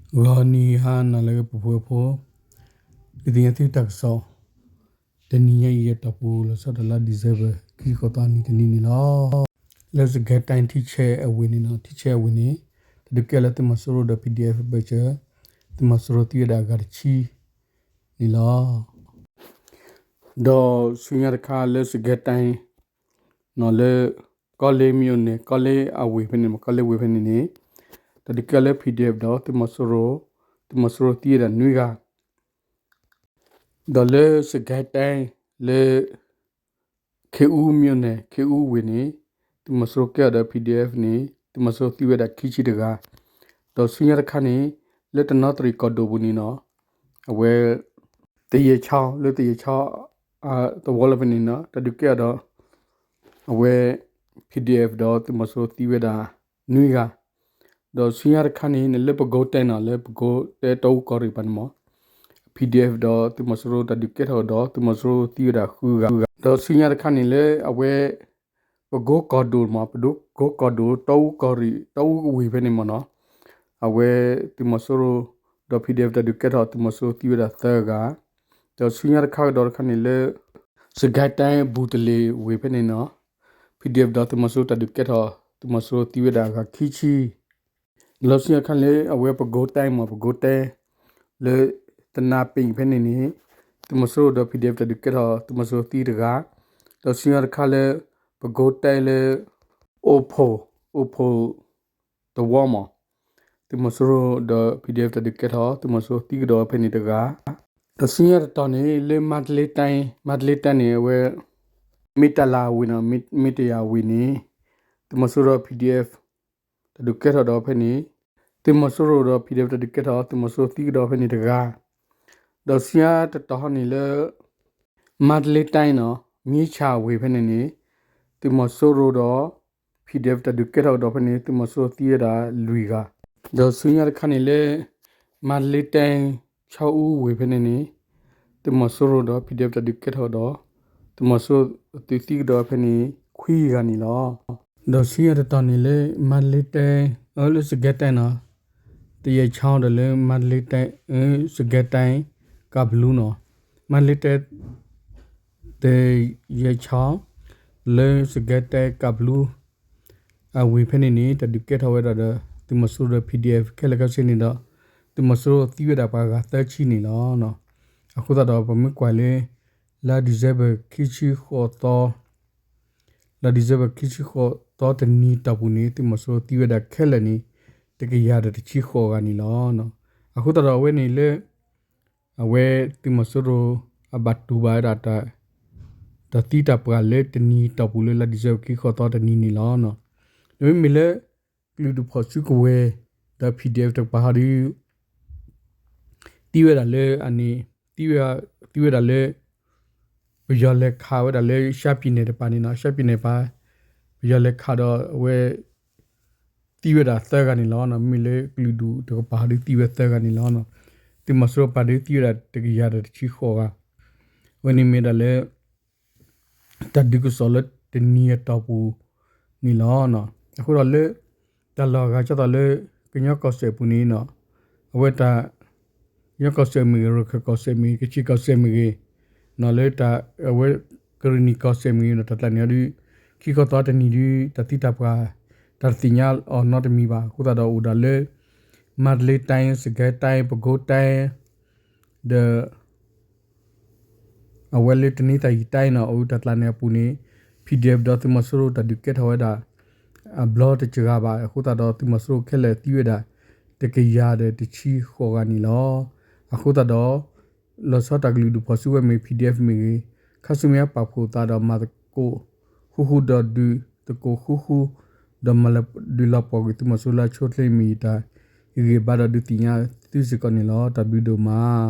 ဂီၤနံၤဟါနၤလၢအဂ့ၤ ပှၤဖှီဖိ, ဒုးသ့ၣ်ညါသုတၢ်ကစီၣ် တနံၤညါအံၤအတီၢ်ပူၤ လီၤဆီဒၣ်တၢ်လၢ December ခံဆံဃိးသီနံၤတနံၤန့ၣ်လီၤ. လၢစကဲတဲၣ်ထံဆဲးအဝ့ၢ်န့ၣ်နီၤ, ထံဆဲးအဝ့ၢ်န့ၣ် တၢ်ဒုးကဲထီၣ်လၢသုးမီၤစိရိၤဒီး PDF ဘၢၣ်စၢၤ, သုးမီၤစိရိၤသံဝဲဒၣ်အဂၤတဆံန့ၣ်လီၤ. ဒီးဆူညါတခါလၢစကဲတဲၣ် နီၤလၢ ကီလ့မိန့ၣ် ကီလ့အဝ့ၢ်ဖဲန့ၣ် ကီလ့ဝ့ၢ်ဖဲန့ၣ်န့ၣ် တၢ်ဒုးကဲထီၣ်လၢ PDF ဒီး သုးမီၤစိရိၤ, သုးမီၤစိရိၤသံဝဲဒၣ်နွံဂၤ, ဒီးလၢစကဲတဲၣ် လၢ ခ့အူမိန့ၣ် ခ့အူဝ့ၢ်န့ၣ် သုးမီၤစိရိၤကဲထီၣ်ဒီး PDF န့ၣ် သုးမီၤစိရိၤသံဝဲဒၣ်ခံဆံတဂၤ, ဒီးဆူညါတခါန့ၣ် လၢတနီသရံၣ်ကီၢ်ဒိၣ်ပူၤန့ၣ်နီၤ အဝဲ သယဲၣ်ဆီ လၢသယဲၣ်ဆီ သဝီလၢဖဲန့ၣ်နီၤ တၢ်ဒုးကဲထီၣ်ဒီး အဝဲ PDF ဒီးသုးမီၤစိရိၤသံဝဲဒၣ်နွံဂၤ, ဒီးဆူညါတခါန့ၣ် လၢပကိးတဲနီၤ လၢပကိးတဲတီအူကီၢ်ရ့ၣ်ပၤန့ၣ်မး PDF ဒီးသုးမီၤစိရိၤတၢ်ဒုးကဲထီၣ်ဒီး သုးမီၤစိရိၤသံဝဲဒၣ်ဃုဂၤ, ဒီးဆူညါတခါန့ၣ်လၢအဝဲ ပကိးကီၢ်ဒိၣ်မး ပဒိၣ်ကိးကီၢ်ဒိၣ် တီအူကီၢ်ရ့ၣ် တီအူဝ့ၢ်ဖဲန့ၣ်မးနီၤ အဝဲသုးမီၤစိရိၤ ဒီး PDF တၢ်ဒုးကဲထီၣ် သုးမီၤစိရိၤသံဝဲဒၣ်သၢဂၤ, ဒီးဆူညါတခါကဒီးတခါန့ၣ်လၢ စကဲတဲၣ် ဘူးတလ့ၣ်ဝ့ၢ်ဖဲန့ၣ်နီၤ PDF ဒီးသုးမီၤစိရိၤတၢ်ဒုးကဲထီၣ် သုးမီၤစိရိၤသံဝဲဒၣ်အဂၤခံဆံ လီၤဆူညါတခါလၢအဝဲပကိးတဲမး ပကိးတဲ လၢ တနၢ်ပ့ၣ်ဖဲန့ၣ်န့ၣ် သုးမီၤစိရိၤဒီး PDF တၢ်ဒုးကဲထီၣ် သုးမီၤစိရိၤသံတဂၤ, ဒီးဆူညါတခါလၢ ပကိးတဲလၢ အိၣ်ဖှိၣ်, အိၣ်ဖှိၣ် သဝီမး သုးမီၤစိရိၤဒီး PDF တၢ်ဒုးကဲထီၣ် သုးမီၤစိရိၤသံကဒီးဖဲန့ၣ်တဂၤ, ဒီးဆူညါတတီၤန့ၣ် လၢမါတလ့တဲၣ်, မါတလ့တဲၣ်န့ၣ် အဝဲ မ့ၢ်တၢ်လၤဝ့ၢ်နီၤ မ့ၢ်တၢ်ယၤဝ့ၢ်န့ၣ် သုးမီၤစိရိၤဒီး PDF တၢ်ဒုးကဲထီၣ်ဒီးဖဲန့ၣ် သုးမီၤစိရိၤဒီး PDF တၢ်ဒုးကဲထီၣ် သုးမီၤစိရိၤသံကဒီးဖဲန့ၣ်တဂၤ, ဒီးဆူညါတတီၤဟီန့ၣ်လၢ မါတလ့တဲၣ်နီၤ မ့ၢ်ဆၣ်ဝ့ၢ်ဖဲန့ၣ်န့ၣ် သုးမီၤစိရိၤဒီး PDF တၢ်ဒုးကဲထီၣ်ကဒီးဖဲန့ၣ် သုးမီၤစိရိၤသံဝဲဒၣ်လွံၢ်ဂၤ, ဒီးဆူညါတခါန့ၣ်လၢ မါတလ့တဲၣ် ဆီအူဝ့ၢ်ဖဲန့ၣ်န့ၣ် သုးမီၤစိရိၤဒီး PDF တၢ်ဒုးကဲထီၣ်ကဒီး သုးမီၤစိရိၤသုးသံကဒီးဖဲန့ၣ် ခွံဂၤန့ၣ်လီၤ. ဒီးဆူညါတတီၤန့ၣ်လၢ မါတလ့တဲၣ် အၢ လၢစကဲတဲၣ်နီၤ သယဲၣ်ဆီဒီးလၢမါတလ့တဲၣ် စကဲတဲၣ် ကးဘလူးနီၤ မါတလ့တဲၣ် သယဲၣ်ဆီ လၢစကဲတဲၣ်ကးဘလူး အဝ့ၢ်ဖဲန့ၣ်န့ၣ် တၢ်ဒုးကဲထီၣ်ဝဲဒၣ်ဒီး သုးမီၤစိရိၤဒီး PDF ခဲလၢာ်ခဲဆ့န့ၣ်ဒီး သုးမီၤစိရိၤသံဝဲဒၣ်ပှၤဂၤသၢဆံန့ၣ်လီၤ. အဃိသတးဒီး ပမ့ၢ်ကွၢ်လၢ လါ December ခံဆံဃိးသီ လါ December ခံဆံဃိးသီတနံၤတီၢ်ပူၤန့ၣ် သုးမီၤစိရိၤသံဝဲဒၣ်ခဲလၢာ်န့ၣ် တကယၤဒီးတဆံဃိးဂၤန့ၣ်လီၤ. အဃိသတးဒီးအဝဲန့ၣ်လၢ အဝဲသုးမီၤစိရိၤအဘၣ်တူၢ်ဘၣ်ဝဲဒၣ် တၢ်သံတၢ်ပှၢ်လၢတနံၤတီၢ်ပူၤလၢလါ December ခံဆံဃိးသီတနံၤန့ၣ်လီၤ. ဒီးမ့မ့ၢ်လၢ ကလုာ်ဒူၣ်ဖီၣ်စုကဝဲၤ ဒီး PDF တကပၤဟီဒီး သံဝဲဒၣ်လၢအန့ၣ် သံဝဲဒၣ်လၢ ပယီၤလဲၤခးဝဲဒၣ်လၢ ရှမ်းပြည်နယ် တကပၤန့ၣ်နီၤ ရှမ်းပြည်နယ် တကပၤ ပယီၤလဲၤခးဒီးအဝဲ သံဝဲဒၣ်သၢဂၤန့ၣ်လီၤ. မ့မ့ၢ်လၢကလုာ်ဒူၣ်တကပၤဟီဒီးသံဝဲသၢဂၤန့ၣ်လီၤ. သုးမီၤစိရိၤပာ်ဒုးသံဝဲဒၣ်တကယၤဒီးတဆံဃိးဂၤ, အဝဲန့ၣ်မ့ၢ်ဒၣ်လၢ တၢ်ဒုးကစီၣ်လၢတနံၤအတီၢ်ပူၤန့ၣ်လီၤ. အဃိဒီးလၢ တၢ်လီၢ်အဂၤကၢ်သိးလၢ ကညီကီၢ်စဲၣ်ပူၤန့ၣ်နီၤ အဝဲတၢ် ကညီကီၢ်စဲၣ်မ့ၢ်ဂ့ၤ ရခၢၣ်ကီၢ်စဲၣ်မ့ၢ်ဂ့ၤ ကချ့ၣ်ကီၢ်စဲၣ်မ့ၢ်ဂ့ၤ နီၤလၢတၢ် အဝဲ ကရ့ၣ်နံၣ်ကီၢ်စဲၣ်မ့ၢ်ဂ့ၤနီၤ တၢ်ကျါန့ၣ်အီၤဒီး ခံခီသီတနံၤဒီး တၢ်သံတၢ်ပှၢ် တၢ်တသ့ၣ်ညါအီၤနီတမံၤဘၣ်. အဃိသတးဒီးအိၣ်ဒၣ်လၢ မါတလ့တဲၣ် စကဲတဲၣ် ပကိးတဲၣ် ဒီး အဝဲလၢတနံၤသၢယံာ်တဲၣ်နီၤ အဝဲတၢ်ကျါန့ၣ်အပူၤန့ၣ် PDF ဒီးသုးမီၤစိရိၤတၢ်ဒုးကဲထီၣ်ဝဲဒၣ် အဘျီတစှၤဘၣ်. အဃိသတးဒီးသုးမီၤစိရိၤခဲလၢာ်သံဝဲဒၣ် တကယၤဒီးတဆံဃိးဂၤန့ၣ်လီၤ. အဃိသတးဒီး လီၤဆီတၢ်ကလုာ်ဒူၣ်ဖီၣ်စုကဝဲၤမ့ၢ် PDF မ့ၢ်ဂ့ၤ ခါဆူမဲာ်ညါပာ်ဖှိၣ်သးဒီးမၤသကိးဃူဃူဒီးဒုးသကိးဃူဃူ ဒီးမၤလၢဒုးလီၤပှီၢ်ကွံာ်သုးမီၤစိရိၤလၢအဆိအချ့မ့ၢ်ယတၢ် ဂံၢ်ဘါဒီးဒုးသ့ၣ်ညါသုစ့ၢ်ကီးန့ၣ်လီၤ. တၢ်ဘျုးဒိၣ်မး.